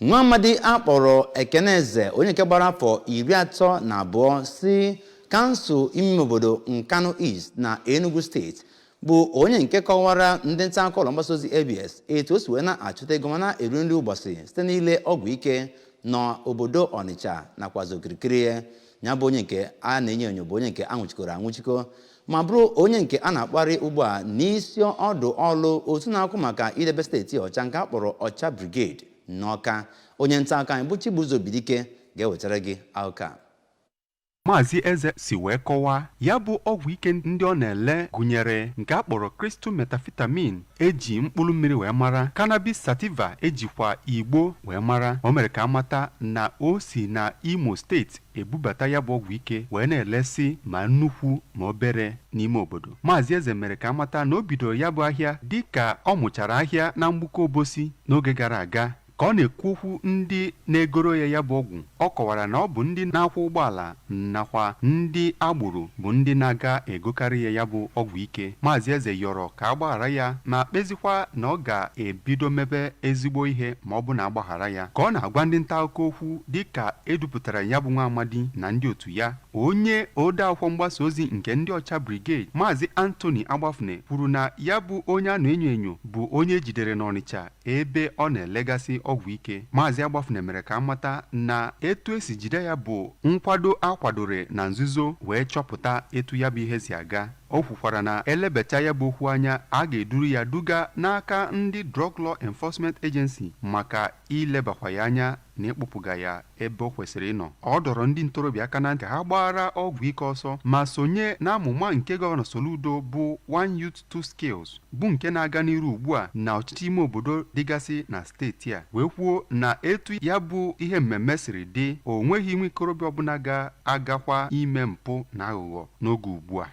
Nwa amadi akpọrọ Ekeneze, onye nke gbara afọ 32, si kansụl ime obodo Nkanu East na Enugu Steeti, bụ onye nke kọwara ndị nta akụkọ ụlọ mgbasa ozi ABS etu o si wee na-achụta ego ma na-eri nri ụbọchị site n'ile ọgwụ ike n'obodo Ọnịcha nakwazi okirikiri ya. Ya bụ onye nke a na-enyo enyo bụ onye nke anwụchikọrọ anwụchikọ ma bụrụ onye nke a na-akparị ugbu a n'isi ọdụ ọlụ otu na-akwụ maka idebe steeti ọcha nke a kpọrọ Ọcha Brigade n'Ọka. Onye nta akụkọ anyị bụ Chibuzo Bidike ga-ewetara gị akụkọ a. Maazị Eze si wee kọwaa, ya bụ ọgwụ ike ndị ọ na-ele gụnyere nke a kpọrọ crystal methamphetamine eji mkpụrụ mmiri wee mara, cannabis sativa ejikwa igbo wee mara. O mere ka amata na o si na Imo Steeti ebubata ya bụ ọgwụ ike wee na-elesi ma nnukwu ma obere n'ime obodo. Maazị Eze mere ka amata na o bidoro ya bụ ahịa dịka ọ mụchara ahịa na mgbuko Obosi n'oge gara aga. Ka ọ na-ekwu okwu ndị na-egoro ya ya bụ ọgwụ, ọ kọwara na ọ bụ ndị na-akwọ ụgbọala nakwa ndị agboro bụ ndị na-aga egokarị ya ya bụ ọgwụ ike. Maazị Eze yọrọ ka a gbaghara ya ma kpezikwa na ọ ga-ebido mebe ezigbo ihe ma ọ bụ na agbaghara ya. Ka ọ na-agwa ndị nta akụkọ okwu dịka edupụtara ya bụ nwa amadi na ndị otu ya, onye ode akwụkwọ mgbasa ozi nke ndị Ọcha Brigade, Maazị Anthony Agbafune, kwuru na ya bụ onye a na-enyo enyo bụ onye ejidere n'Ọnịcha ebe ọ na-elegasị ọgwụ ike. Maazị Agbafune mere ka amata na etu esi jide ya bụ nkwado a kwadoro na nzuzo wee chọpụta etu ya bụ ihe si aga. O kwukwara na elebacha ya bụ okwu anya, a ga-eduru ya duga n'aka ndị Drug Law Enforcement Agency maka ilebakwa ya anya na ịkpụpụga ya ebe o kwesịrị ịnọ. Ọ dọrọ ndị ntorobịa aka na ntị ha gbara ọgwụ ike ọsọ ma sonye n'amụma nke Gọvanọ Soludo bụ One Youth Two Skills, bụ nke na-aga n'iru ugbu a na ọchịchị ime obodo dịgasị na steeti a, wee kwuo na etu ya bụ ihe mmemme siri dị, o nweghị nwa ikorobịa ọbụla ga-agakwa ime mpụ na aghụghọ n'oge ugbu a.